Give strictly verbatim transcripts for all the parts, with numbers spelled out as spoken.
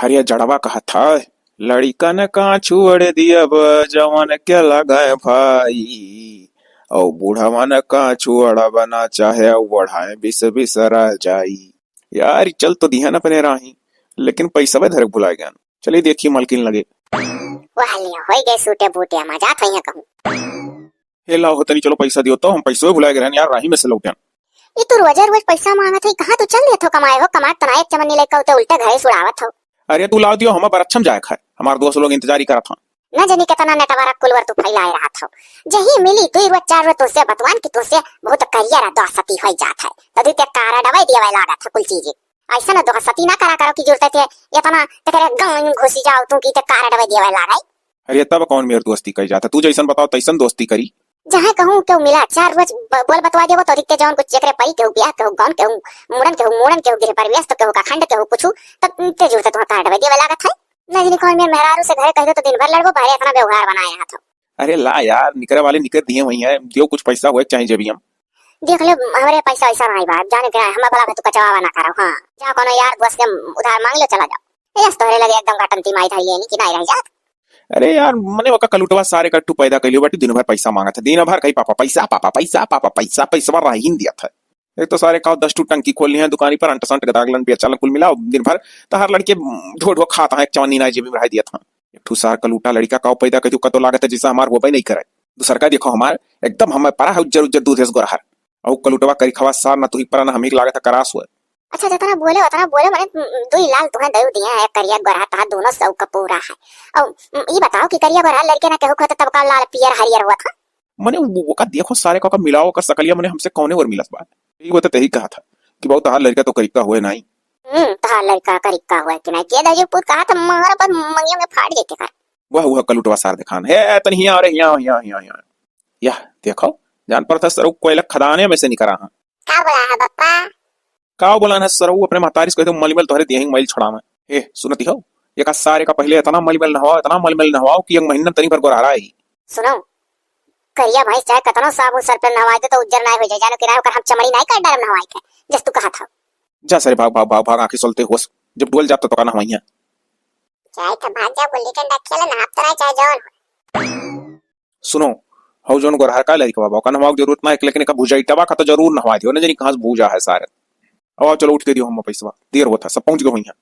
अरे जड़वा कहत है, लड़िकन का छोड़ दियब जवन के लगे भाई, और बूढ़वन का छोड़ब ना चाहे ओढ़ाए बिस बिस रह जाई। यार चल तो दिहन अपने राही, लेकिन पैसा धरे भुला गया। चलिए देखिए मलकिन लगे। वाह लियो, होई गए सूटे बूटे, मजा थई है कहूँ। हे लाओ हो तनी, चलो पैसा दियो तो, हम पैसवे भुलाए गए रहन यार, राही में से लौटन। ई तू रोजे रोज पैसा मांगत है, कहाँ तू चल देत हो कमाए हो, कमात तो ना एक चमनी लइका उते उल्टे घरे सुड़ावत हो। अरे तू लाओ दियो, हमें बरच्छम जाए खाए, हमार दोस्त लोग इंतजारी करत हैं। न जानी कितना नेटवारा कुलवर तू फैलाए रहत हो। जही मिली दुई रोज चार रोज तुझसे बतवान की तुझसे बहुत करियर आ दोस्ती होई जात है। तदी ते कार्ड अवै दिए लागत है कुल चीज। ऐसा न दोस्ती ना करा करो कि जुड़ते थे इतना तेरे गाँव में घुसी जाओ तू की ते कार्ड अवै दिए लागे। अरे तब कौन मेर दोस्ती कही जाता, तू जैसन बताओ तैसन दोस्ती करी। जहाँ कहूँ केहू मिला, चार रोज ब-, बोल बतवा देबो तो अधिकते जौन कुछ जेकरे परी केहू ब्याह केहू गौन केहू मुड़न केहू मूड़न केहू गृह प्रवेश तो केहू का खंड केहू कुछु, तब ते जुड़ते तुहार कार्ड अवै दिए लागत है। न जानी कौन मेर मेहरारू से घरे कह दो तो दिन भर लड़बो, बाहरे इतना व्यवहार बनाए रहत हो। अरे ला यार, निकरे वाले निकर दिए हुई हैं, दियो कुछ पैसा हुए चाहे जेबियम। देख ले, हमरे पैसा वैसा नहीं बा, जाने के हम वाला तू कचवावा ना करो। हाँ, जा कोनो यार दोस्त के उधार मांग लो, चला जाओ। यस तोहरे लगे एकदम गटंती माई धाई लेनी कि नहीं रह जात। अरे यार, मने ओका कलुटवा सारे का टू पैदा कैलियो बाटी, दिन भर पैसा मांगत है, दिन भर कही पापा पैसा, पापा पैसा, पापा पैसा, पैसा रहीन दिया था। एक तो सारे का दस टू टंकी खोल लिया दुकानी पर, अंट संट गदागलन बेचालन कुल मिला, दिन भर तहार लड़के ढो ढो खाता है, एक चवन्नी ना जेबी में रह दिया था। एक ठू सार कलूटा लड़का का पैदा करी, ओका तो लागत है जैसा हमार होबे नहीं करे। दूसर का देखो हमार एकदम हमें परा है उज्जर उज्जर दूध एस गोरहर। और कलूटवा करी खवा सार ना तुही परा ना हमी लागत है करास हुए। अच्छा, जितना बोले उतना बोले, मने दुई लाल तुहें दयु दिए हैं, एक करिया गोरहा तहा दोनों से का पूरा है। और ई बताओ कि करिया गोरहा लड़के ना केहू कहते तब का लाल पियर हरियर हुआ था। मने वो, वो का देखो सारे का, का मिलाओ का सकलिया मने हमसे कौने ओर मिलत बा। यही वो तो तही कहा था कि बहुत तहार लड़का तो करिक्का हुए नहीं। हम्म, तहार लड़का करिक्का हुए कि नहीं, के दे जो पूत कहा था मार पर मंगियों में फाड़ देते कर। वह, वह कलुटवा सार दिखान। हे, तन हिया, अरे हिया, हिया, हिया, हिया। यह देखो, जान पर था सरऊ कोयला खदाने में से निकरा हाँ। का बोला है बप्पा? का बोला है सरऊ, अपने महतारी से कह दो मलमल तोहरे देहिंग मैल छोड़ावे। हे, सुनती हो, एक सारे का पहले इतना मलमल नहवाओ, इतना मलमल नहवाओ कि एक महीना तनी भर गोरारा आई। सुनो, करिया भैंस चाहे कतनो साबुन सर पे नहवाए दे तो उज्जर नाय हो जाए, जानो कि ना ओकर हम चमड़ी नाय काट डालम नहवाए के, जस तू कहा था। जा सरे भाग, भाग, भाग, भाग, आंखें सोलते होस, जब डुअल जात तो का नहवाइया। चाहे तो भाग जा गुल्ली डंडा खेले, नहाप तो ना चाहे जौन हो। सुनो, हऊ जौन गोरहर का लड़का बाबा, ओका नहवाओ जरूरत ना है, लेकिन एका भुजाइटवा का तो जरूर नहवा दियो, न जानी कहाँ से भूजा है सारे। अब आओ चलो उठ के दियो हम पैसवा, देर होता, सब पहुंच गए हुई हैं।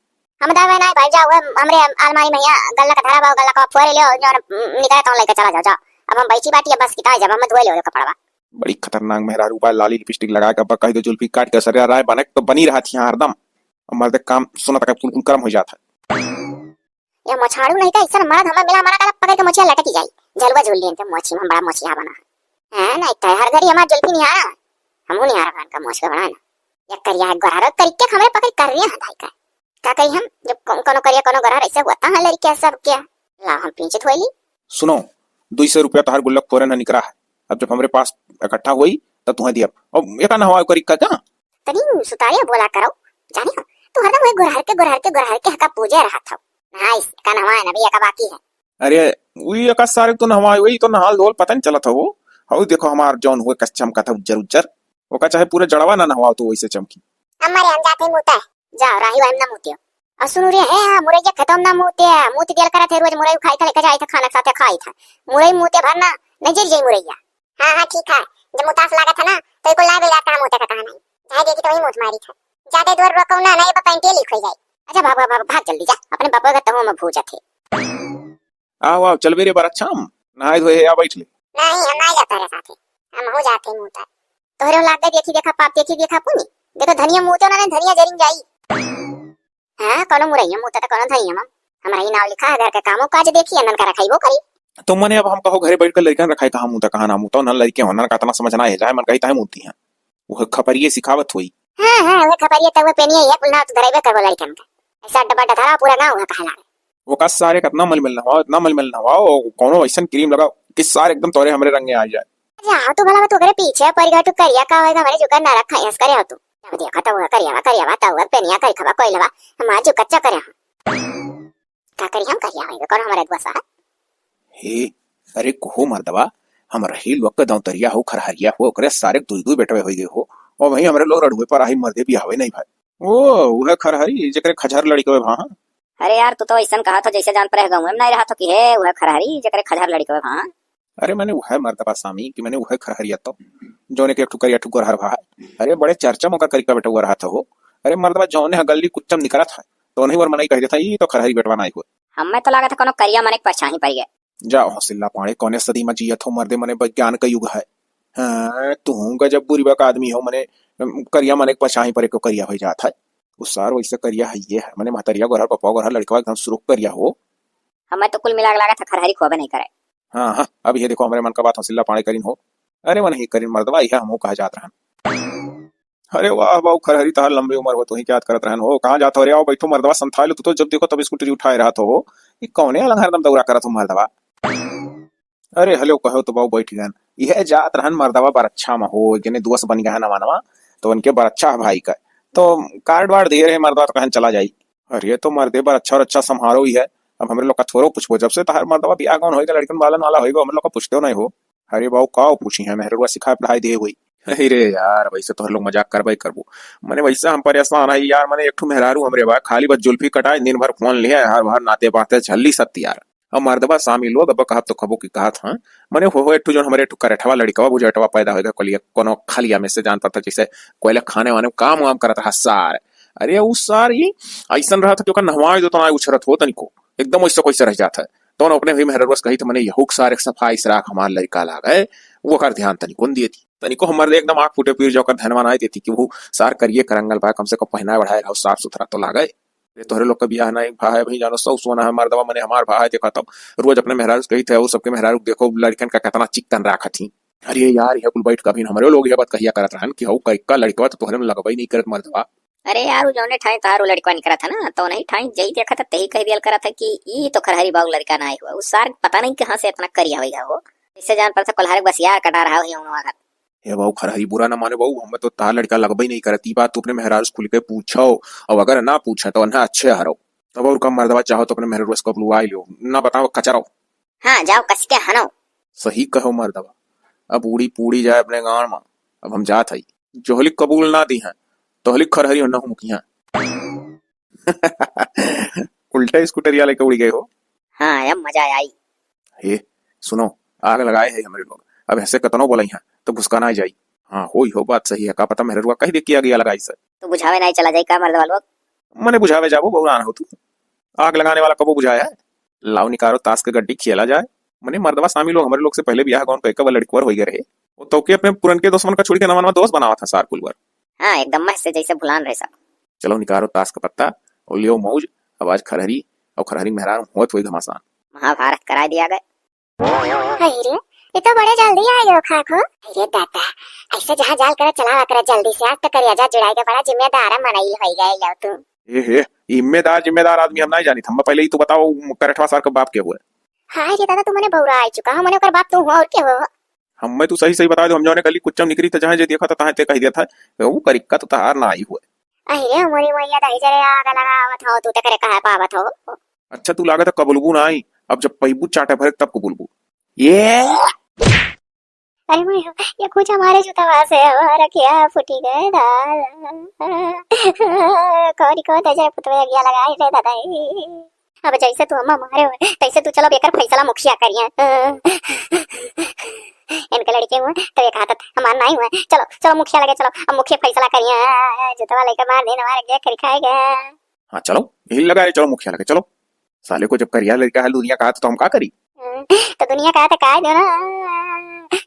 हम दावे ना भाई जाओ, हमरे अलमारी में यहाँ गल्ला का धरा बा, गल्ला का फोड़ लियो, जौन निकले तो लेके चला जाओ, जाओ। अब हम बैठी बाटी है बस किता जब हम धोए लियो कपड़वा। बड़ी खतरनाक मेहरारू बा, लाली लिपस्टिक लगा के अब कह दो जुल्फी काट के सरिया राय बने तो बनी रहत यहाँ हरदम। अब मर्दे काम सुना तक कुल कुल कर्म हो जात है। ये मोछाड़ू नहीं का, ऐसा मर्द हमें मिला मना काला पकड़ के मोछिया लटकी जाई। झलुआ झूल लियन के मोछी में बड़ा मोछिया बना। हाँ, नहीं तो हर घड़ी हमार जुल्फी निहारा। हमहू निहारा खान का मोछ के बना ना। ये करिया है गोरहर, करी के हमरे पकड़ कर रही है दाई का। का कही हम, जब कौन कोनो करिया कोनो गोरहर ऐसे होता है लड़किया सब क्या? ला हम पीछे धोई ली। सुनो, दुई सौ रुपया तहार गुल्लक फोरन है निकरा है। अब जब हमरे पास इकट्ठा होई, तब तुहें दियब। अब एका नहवा करी का, का? तनी सुतारिया बोला करो। जाने हो, तू हरदम वही गोरहर के, गोरहर के, गोरहर के हका पूजे रहा था। नाइस, का नहवा है ना भैया का बाकी है। अरे, वही एका सारे तो नहवा, वही तो नहाल धोल पता नहीं चलत हो। हऊ देखो हमार जौन हुए कस चमका था उज्जर उज्जर। ओका चाहे पूरे जड़वा ना नहवाओ तो वैसे चमकी। अम्मा रे, हम जाते मुता। जाओ, राही वाइम ना मुतियो। और सुनो रे, हे, हाँ, मुरैया खत्म ना मुते, मुत दियल करा थे, रोज मुरई खाई था, लेके जाई था, खाना के साथे खाई था। मुरई मुते भर ना, नहीं जल जाई मुरैया। हाँ, हाँ, ठीक है। जब मुतास लागत है ना, तो एको लाग लगा कहाँ मुते का कहाँ नहीं। जाए देखी तो वही मुत मारी था। ज्यादा दूर रोको ना, नहीं, ये पैंटे लीक हो जाए। अच्छा, भाग, भाग, भाग, भाग जल्दी जा, अपने बापा का तहुआ में भूजा थे। आओ, आओ, चलबे रे बरच्छम, नहाए धोए आ बैठ ले। नहीं, हम नहीं जाता रे साथे, हम हो जाते मुता। तोहरे लाग गए, देखी देखा पाप, देखी देखा पुनी। देखो धनिया मुते ना, धनिया जरिन जाई। हाँ, कोनो मुरैया मुते तो कोनो धनिया मम। हमरा ही नाव लिखा है, घर के कामों काज देखी, अनन का रखाई वो करी। तो मने अब हम कहो घरे बैठ कर लड़कन रखाई, कहाँ मुता, कहाँ ना मुता, ना लड़के होना का इतना समझना है, जाए मन कही ताहे मुती हैं। वह खपरिये सिखावत होई। हाँ, हाँ, वह खपरिये तब पेनिये है, कुल नाव तो धराइबे करबो लड़कन का। ऐसा डब्बा डथरा पूरा गाँव हुआ कहा लागे। वो का सारे कितना मलमल नहवाओ, इतना मलमल नहवाओ, कोनो ऐसन क्रीम लगाओ कि सारे एकदम तोरे हमरे रंगे आ जाए। अरे हाँ, तू भला मत करे पीछे परी घाटू करिया का होएगा, हमारे जुकर ना रखा है, करे हो तू। जब देखा तो वह करिया बा, करिया बा, तब वह पेनिया करी खबा कोई लबा, हमारे जुकर चक्कर यहाँ। का करी हम करिया होएगा, कौन हमारे दुआ सा है? हे, अरे कोहो मर्दवा, हम रही लोग के दौतरिया हो, खरहरिया हो, ओकरे सारे दुई दुई बेटवे होई गए हो, और वहीं हमरे लोग रड़ुए पर आही मर्दे बियाहवे नहीं भाई। ओ, उहे खरहरी, जेकरे खजहर लड़के हुए भा, हाँ। अरे यार, तू तो अइसन कहत हो जइसे जान परे गाँव में नाहीं रहत हो कि हे उहे खरहरी जेकरे खजहर लड़िकवा, हाँ। अरे मने उहे मर्दवा सामी कि मने उहे खरहरिया तो, जौने के एक ठो करिया ठो गोरहर भा है। अरे बड़े चर्चा में ओकर करिका बेटवा रहत हो। अरे मर्दवा जौने ह गल्ली कुच्चम निकरत है, तो उन्हीं ओर मनई कहि देत है, "ई तो खरहरी बेटवा नाहीं हो।" हमें तो लागत है कोनो करिया मने के परछाहीं परि गए। जाओ हो सिल्ला पाड़े, कौने सदी में जियत हो मर्दे, मने विज्ञान का युग है। हाँ, तू गजब बुरिबक आदमी हो, मने, अम, करिया मने के परछाहीं परे को करिया होइ जात है। उ सार वइसे करिया हइये है, मने महतरिया गोरहर, बपवा गोरहर, लड़िकवा एकदम सुरुख करिया हो। हमें तो कुल मिला के लागत है खरहरी खोबे नाहीं करे। हाँ, हाँ, अब इहे देखो हमरे मन का बात हो सिल्ला पाड़े करिन हो। अरे मन ही करिन मर्दवा, इहे हमहू कहा जात रहन। अरे वाह बाऊ खरहरी, तहार लंबी उमर हो, तू ही याद करत रहन हो। कहाँ जात हो रे? आओ बैठो मर्दवा, संथाइल हो तू तो, जब देखो तब स्कूटरी उठाए रहत हो। ई कौने अलंग हरदम दौरा करत हो मर्दवा? अरे हेलो कहो तो बाऊ बैठ गन। इहे जात रहन मर्दवा बरच्छा में हो, जने दोस्त बनि गए हैं नवा नवा, तो उनके बरच्छा है भाई का। तो कार्ड वार्ड दिए रहे मर्दवा, तो कहन चला जाई। अरे तो मर्दे बरच्छा रच्छा सम्हारो ही है, अब हमरे लोग का थोड़ो पूछबो, जब से तहार मर्दवा बियाह गौन होइगा, लड़कन बालन वाला होइगा, हमरे लोग का पूछते नहीं हो। अरे बाऊ, का पूछी है, मेहररुआ सिखाए पढ़ाई दे होई। अरे यार, वैसे तोहर लोग मजाक करबे करबो। मने वैसे हम परेशान है यार, मने एक ठो मेहरारू हमरे बा, खाली बस जुल्फी कटाए, दिन भर फोन लिए, हर भर नाते बाते झल्ली सत्ती यार। अब मर्दवा सामी लोग, अब कहब तो कबो की कहत हाँ। मने हो, हो, एक ठो जौन हमरे एक ठो करेठवा लड़िकवा बुझेटवा पैदा होएगा, कोलिया, कोनो खलिया में से जान पड़ता, जैसे कोयला खाने वाने काम वाम करत रहा सार। अरे उ सार ही ऐसन रहत कि ओकर नहवाए दो तो ना उछरत हो तनिको, एकदम वैसे कैसे रह जात है। तो ना अपने ही मेहररुआ से कही तो मने यहू के सार एक सफाई से राख हमार लड़िका लागे, वो कर ध्यान तनिको न दिए थी। तनिको हमर एकदम आँख फूटे पीर जो ओकर धनवा ना देती कि वो सार करिए करंगल बा, कम से कम पहनाए बढ़ाए रहो, साफ सुथरा तो लागे। अरे तोहरे लोग का बियाह नाहीं भा है, अभी जानो सौ सोना है मर्दवा, मने हमार भा है, देखा तब रोज अपने मेहरारू से कही थे, वो सबके मेहरारू देखो लड़कन का कितना चिकन राखत ही। अरे यार, यह कुल बैठ के अभी हमरे लोग यह बात कहिया करत रहन कि हऊ करिका लड़िकवा तो तोहरे में लगबे नहीं करत मर्दवा। अरे यार, उ जौने ठाई तहार उ लड़िकवा निकरत है ना, तो नहीं ठाई जई देखत है, तही कह दियल करत है कि ई तो खरहरी बाऊ लड़िका नाहीं हुआ। उ सार पता नहीं कहाँ से इतना करिया होइगा हो। इससे जान पड़ता कोल्हारे बसिया कटा रहा हो, ये उनवा घर। हे बाऊ खरहरी, बुरा ना माने बाऊ, हमें तो तहार लड़िका लगबे नहीं करत। ई बात तू अपने मेहरारू से खुल के पूछो, और अगर ना पूछे तो ना अच्छे हरो। तब और कम मर्दवा चाहो तो अपने मेहरारू से कबलुआ लियो, ना बताओ कचरो। हाँ, जाओ कस के हनो। सही कहो मर्दवा, अब उड़ी पूड़ी जाए अपने गाँव में, अब हम जात हई। जोहली कबूल ना दी हैं, तोहली खरहरी हो ना हो मुखिया। उल्टा स्कूटरिया लेके उड़ी गए हो। हाँ, अब मजा आई। हे, सुनो, आग लगाए है हमरे लोग, अब ऐसे कतनो बोलाई हैं तो घुसका ना जाई। हाँ, होई हो, बात सही है, का पता मेहररुआ कह दे कि आग या लगाई से। तो बुझावे नहीं चला जाई का मर्दवा लोग? मने बुझावे जाबो, बौरान हो तू। आग लगाने वाला कबो बुझाया है? लाओ निकारो ताश के गड्डी खेला जाए। मने मर्दवा सामी लोग हमरे लोग से पहले बियाह गौन कइके बा लड़िकवर होई गए रहे। वो तो के अपने पुरनके दुश्मन का छोड़ के नवा नवा दोस्त बनावा था सार कुलवर। हाँ, एकदम मस्त से जैसे भुलान रहे सब। चलो निकारो ताश का पत्ता और लियो मौज। अब आज खरहरी और खरहरी मेहरान होत होई घमासान। महाभारत करा दिया गए। अरे, ये तो बड़े जल्दी आ गयो खाको। अरे दादा, ऐसे जहाँ जाल करे चलावा करे जल्दी से, आज तो करिया जा जुड़ाई के बड़ा जिम्मेदार मनई होई गए लो तू। ए हे, जिम्मेदार, जिम्मेदार आदमी हम नहीं जानी था। पहले ही तो बताओ, करठवा सार का बाप के हुए? हाँ रे दादा, तू मने बौरा आ चुका हो, मने ओकर बाप तू हो और के हो? हम मैं तू सही सही बता दो, हम जौने गली कुच्चम निकरी था, जहाँ जे देखा था, तहाँ ते कह दिया था, वो करिक्का तो तहार ना आई हुए। अरे मोरी मैया, दही जरे आग लगावत हो, तू ते करे कहे पावत हो? अच्छा, तू लागत है कबुलबू ना आई, अब जब पैबू चाटे भरे तब कबुलबू। ये अरे मैं, ये कुछ हमारे जूता से हमारा क्या फूटी गए दादा। कौरी को तो जय पुतवे अगिया लगाई रे दादा। अब जैसे तू अम्मा मारे हो, तैसे तू चलो बेकर फैसला मुखिया करिए। इनके लड़के हुए तो एक हाथ हमार नहीं हुए। चलो, चलो मुखिया लगे, चलो अब मुखिया फैसला करिए। जूतवा लेके मार देना, हमारे क्या करी खाएगा। हाँ, चलो, यही लगा रहे, चलो मुखिया लगे, चलो। साले को जब करिया लड़का है दुनिया का, तो हम का करी? हम्म, तो दुनिया का तो काय देना,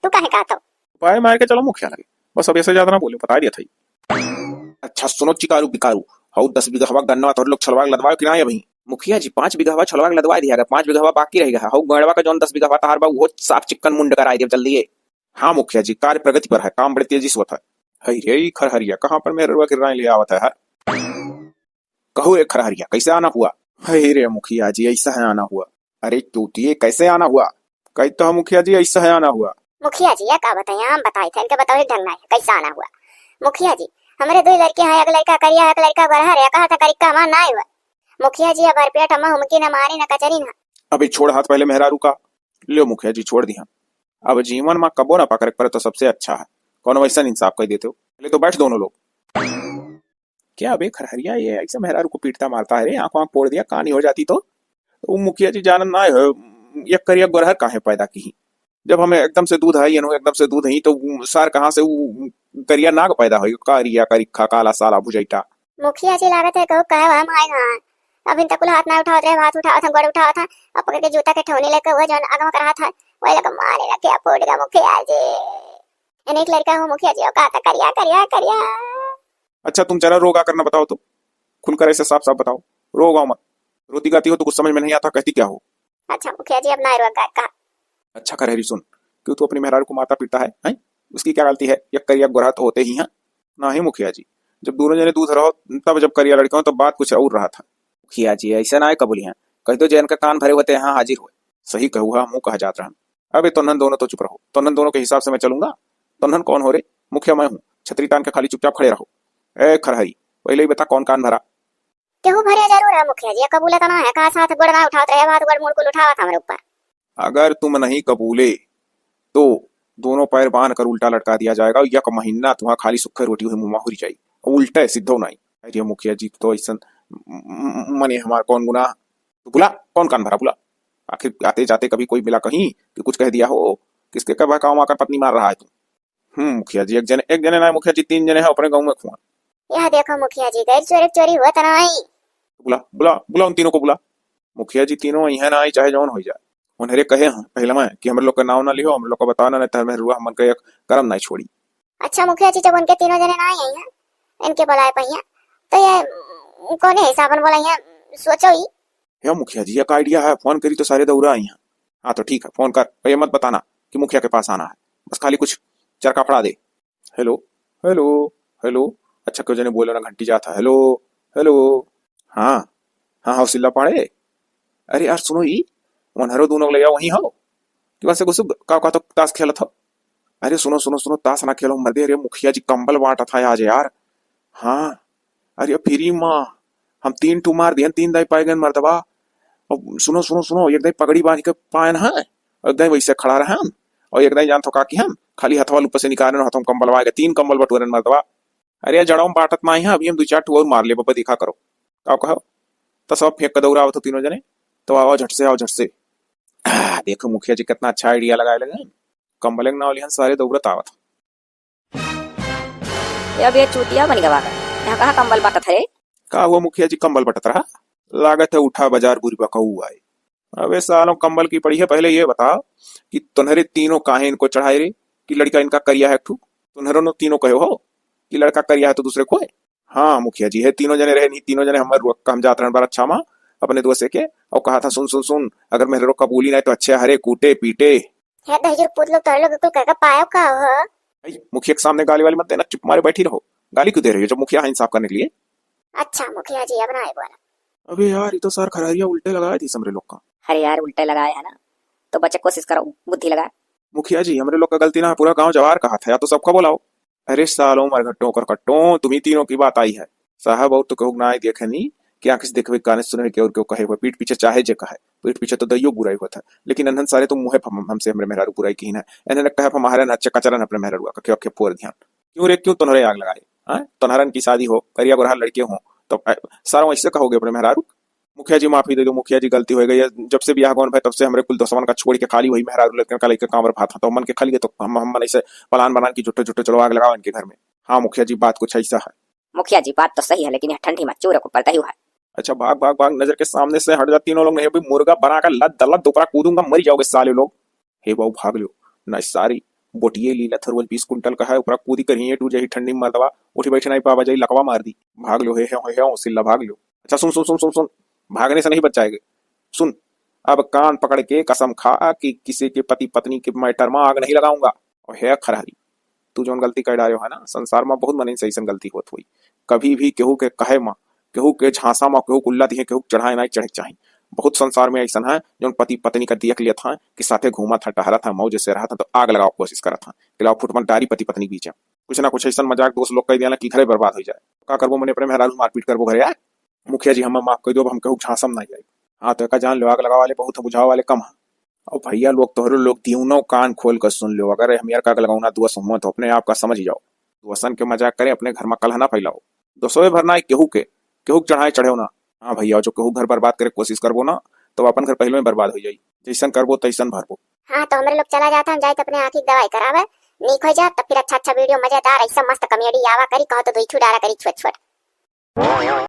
तू काहे का तो? उपाय मार के चलो मुखिया लगे, बस अब ऐसे ज्यादा ना बोले, बता दिया था ही। अच्छा सुनो चिकारू पिकारू, हऊ दस बीघा गन्ना तोहरे लोग छलवा के लदवाओ कि ना अभी? मुखिया जी, पाँच बीघा छलवा के लदवा दिया गया, पाँच बीघा बाकी रह गया। हऊ गड़वा का जौन दस बीघा तहार बा, वो साफ चिक्कन मुंड कराई देव जल्दी। हाँ मुखिया जी, कार्य प्रगति पर है, काम बड़े तेजी से होता है। हई रे, ई खरहरिया कहाँ पर मेरे रुआ के राय ले आवत है हर? कहू रे खरहरिया, कैसे आना हुआ? हई रे मुखिया जी, ऐसा है आना हुआ। अरे चूतिए, कैसे आना हुआ? कही तो मुखिया जी, ऐसा है आना हुआ। मुखिया जी, ये का बताइए, हम बताए थे, इनके बताओ ढंग ना है, कैसे आना हुआ? मुखिया जी, हमारे दो लड़के हैं, एक लड़का करिया है, एक लड़का गोरहर है, कहा था करिक्का हमार ना आए हुआ। मुखिया जी, अब भरपेट हम हुमकी न मारी न कचरी न। अबे छोड़ हाथ पहले मेहरारू का। लियो मुखिया जी, छोड़ दिया। अब जीवन में कबो ना पकड़े के पड़े तो सबसे अच्छा है। कौन वैसा इंसाफ कर देते हो? पहले तो बैठ दोनों लोग। क्या बे खरहरिया, ये ऐसे मेहरारू को पीटता मारता है रे, आंख वांख फोड़ दिया, कानी हो जाती तो। तो मुखिया जी जानत ना है, एक करिया गोरहर काहे पैदा की? जब हमें एकदम से दूध है, ये नो एकदम से दूध है, तो सार कहाँ से वो करिया नाग पैदा होई? करिया, करिखा, काला, साला, भुजैटा। मुखिया जी लागत है कहू कहे हम आए हैं। अभी तक कुल हाथ ना उठावत रहे, हाथ उठावत हैं, गोड़ उठावत हैं, अब पकड़ के जूता के ठौनी लेके वो जौन आगवा कर हाथ है, वही लगे मारे रखे फूट गया मुखिया जी। इन्हीं के लड़का हो मुखिया जी, का तो करिया, करिया, करिया। अच्छा, तुम जरा रो गा करना बताओ तो, खुलकर ऐसे साफ साफ बताओ, रो गाओ मत। रोती गाती हो तो कुछ समझ में नहीं आता, कहती क्या हो? अच्छा मुखिया जी, अब ना रोगा का। अच्छा खरहरी सुन, क्यों तू अपनी मेहरारू को मारता पीटता है, हैं? उसकी क्या गलती है? एक करिया गोरहा तो होते ही हैं। नहीं मुखिया जी, जब दोनों जने दूध रहो तब जब करिया लड़के हो तब बात कुछ और रहा था। मुखिया जी ऐसे ना कबूली हैं, कह दो जे इनका कान भरे होते यहाँ हाजिर हुए। सही कहू हा, हमहू कहा जात रहन। अबे तोन्हन दोनों तो चुप रहो, तोन्हन दोनों के हिसाब से मैं चलूंगा। तोन्हन कौन हो रे? मुखिया मैं हूँ, छतरी तान के खाली चुपचाप खड़े रहो। ए खरहरी, पहले ही बता कौन कान भरा? केहू भरे जरूर है मुखिया जी, कबूले तो ना है, का साथ गोड़ ना उठावत रहे, बात गोड़ मुड़ कुल उठावत हमरे ऊपर। अगर तुम नहीं कबूले तो दोनों पैर बांध कर उल्टा लटका दिया जाएगा। एक महीना तुम्हारा खाली सुखे रोटी हुई मुँह हुरी जाई, उल्टे सिद्धो नहीं। अरे मुखिया जी तो ऐसन म-, म-, मने हमार कौन गुनाह? तो बुला, कौन कान भरा बुला। आखिर आते जाते कभी कोई मिला कहीं कि कुछ कह दिया हो, किसके का बहकावा माकर पत्नी मार रहा है तू? हम्म मुखिया जी, एक जने, एक जने ना मुखिया जी, तीन जने हैं अपने गाँव में खुआ। यह देखो मुखिया जी, गैर चोरी चोरी हुआ तो नहीं। बुला बुला बुला उन तीनों को बुला। मुखिया जी तीनों यहाँ ना आई, चाहे जौन हो जाए। उन्हरे कहे हैं पहले मैं कि हमरे लोग का नाव ना लिहो, हमरे लोग का बताओ ना, नहीं तो हमें रुआ हमन का एक करम नहीं छोड़ी। अच्छा मुखिया जी, जब उनके तीनों जने ना आई हैं, इनके बुलाए पहिया, तो ये कौन है हिसाबन बोला यहाँ सोचो ही। हे मुखिया जी, एक आइडिया है, फोन करी तो सारे दौरा आई हैं। हाँ तो ठीक है, फोन कर, ये मत बताना कि मुखिया के पास आना है, बस खाली कुछ चरका फड़ा दे। हेलो, हेलो, हेलो। अच्छा क्यों जने बोलो ना, घंटी जात है। हेलो, हेलो। हाँ, हाँ, हाँ सिल्ला पाड़े। अरे यार सुनो ई, वनहरो दोनों लइया वहीं हो कि वैसे कुछ का, का तो ताश खेलत हो। अरे सुनो सुनो सुनो, ताश ना खेलो मर्दे, अरे मुखिया जी कंबल बांटत है आज यार। हाँ, अरे फ्री मा हम तीन ठू मार दिहन, तीन दाई पाए गए मर्दवा। अब सुनो सुनो सुनो, एक दाई पगड़ी बांध के पायन है, एक दाई वैसे खड़ा रहन, और एक दाई जान थोका कि हम खाली हथवा ऊपर से निकाले, हथवा में कंबल बांध के तीन कंबल बटोरन मर्दवा। अरे जड़ाऊ में बांटत ना है, अभी हम दो चार ठू और मार ले बब्बा, देखा करो। का कहो? तो सब फेंक के दौड़ा आवत हो तीनों जने, तो आओ झट से, आओ झट से। आह, देखो मुखिया जी कितना अच्छा आइडिया लगाए लगे, कंबल के नाव लिहन सारे दौड़त आवत। ये अब ये चूतिया बन गवा है। यहाँ कहाँ कंबल बटत है? का हुआ मुखिया जी, कंबल बटत रहा? लागत है उठा बाजार बुरी बकऊ आए। अबे सालों कंबल की पड़ी है, पहले ये बताओ कि तुम्हारे तीनों काहे इनको चढ़ाए रे? कि लड़का इनका करिया है एक ठू? तुम्हारे नो तीनों कहे हो कि लड़का करिया है तो दूसरे को है? हाँ मुखिया जी, है तीनों जने रहे नहीं, तीनों जने हमारे रुआ काम जात रहन बार अच्छा माँ अपने दोस्त के, और कहा था सुन सुन सुन, अगर मेरे रोक कबूली नहीं तो अच्छे हरे कूटे पीटे। हे दहिजर पूत लोग, तोहरे लोग कुल कह के पायो का हो? आई, मुखिया के सामने गाली वाली मत देना, चुप मारे बैठी रहो। गाली क्यों दे रही हो जब मुखिया है इंसाफ करने के लिए? अच्छा मुखिया जी, अब ना आए बोला। अबे यार, ये तो सार खरहरिया उल्टे लगाए थी समरे लोग का। अरे यार, उल्टे लगाए है ना, तो बचे कोशिश करो, बुद्धि लगा। मुखिया जी, हमरे लोग का गलती ना है, पूरा गांव जवार कहा था, या तो सबका बुलाओ। अरे सालों मरघट्टों करकट्टों, तुम्ही तीनों की बात आई है। साहब और तो कहूँ ना आई देखे नहीं कि आंख से देखवे, कान से सुने के और क्यों कहे हुए, पीठ पीछे चाहे जे कहे, पीठ पीछे तो दइयो बुराई हुआ था, लेकिन अनहन सारे तो मुँहे पर हम-, हमसे हमरे मेहरारू बुराई की ना। इन्होंने कहे पर हमारे ना अच्छा कचरन अपने मेहरारू का क्यों, क्यों फोर ध्यान। क्यों रे, क्यों तोहरे आग लगाए? हाँ, तोहरन की शादी हो, करिया गोरहा लड़के हो, तो अ, सारों ऐसे कहोगे अपने मेहरारू? मुखिया जी माफी दे दो, मुखिया जी गलती हो गई है, जब से बियाह गौन भाई तब से हमरे कुल दोस्तवन का छोड़ के खाली वही मेहरारू लड़कन का लेके कांवर भात था, तो मन के खाली है तो हम, हम मन ऐसे प्लान बनान की झूठो झूठो चलो आग लगाओ इनके घर में। हाँ मुखिया जी, बात कुछ ऐसा है। मुखिया जी, बात तो सही है, लेकिन यह ठंडी में चूरे को पलटा ही हुआ है। अच्छा भाग भाग भाग, नजर के सामने से हट जा तीनों लोग, नहीं अभी मुर्गा बना कर लद लद ऊपरा कूदूंगा, मर जाओगे साले लोग। हे बाबू भाग लो, ना सारी बोटिये लीला थरुवन बीस कुंटल का है, ऊपरा कूदी करिए टू जाही ठंडी में मर्दवा, उठी बैठे नहीं पावा जाई, लकवा मार दी। भाग लो, हे, हे, हे, हे, सिल्ला भाग लो। अच्छा सुन सुन सुन सुन सुन, भागने से नहीं बच जाएंगे। सुन, अब कान पकड़ के कसम खा कि किसी के पति पत्नी के मैटर में आग नहीं लगाऊंगा। और हे खरहरी, तू जौन गलती कर डारे हो है ना, संसार में बहुत मनई से ऐसन गलती होत हुई। कभी भी केहू के कहे मा, केहू के झांसा मा, केहू कुल्ला दिहे, केहू चढ़ाए ना चढ़े के चाही। बहुत संसार में ऐसन है जौन पति पत्नी का दियक लेत हैं कि साथे घूमत हैं, टहरत हैं, मौज से रहत हैं, तो आग लगावे कोशिश करत हैं कि लाओ फुटबॉल डारी पति पत्नी के बीच में। कुछ ना कुछ ऐसन मजाक दोस्त लोग कह दिया ना कि घरे बर्बाद हो जाए। का करबो, मने अपने मेहरारू मारपीट करबो घरे आए? मुखिया जी, हमें माफ कर दो, अब हम केहू झांसा में ना जाए। हाँ, तो एका जान लो, आग लगावे वाले बहुत हैं, बुझावे वाले कम हैं। और भैया लोग, तोहरे लोग दिउनो कान खोल कर सुन लो, अगर हम यार का लगौना दुआ सुमत हो, अपने आप का समझ जाओ। दुआसन के मजाक करे, अपने घर में कलह ना फैलाओ। दोसवे भर ना, केहू के, केहू के चढ़ाए चढ़ेव ना। हाँ भैया, जो केहू घर बर्बाद करे कोशिश करबो ना, तो अपन घर पहले में बर्बाद हो जाई। जैसन करबो तैसन भरबो। हाँ, तो हमरे लोग चला जात, हम जाइत अपने आँखी के दवाई करावे, नीक हो जात, तब फिर अच्छा अच्छा वीडियो मजेदार, ऐसा मस्त कॉमेडी आवा करी, कहो तो दुई ठू डाला करी छोट छोट।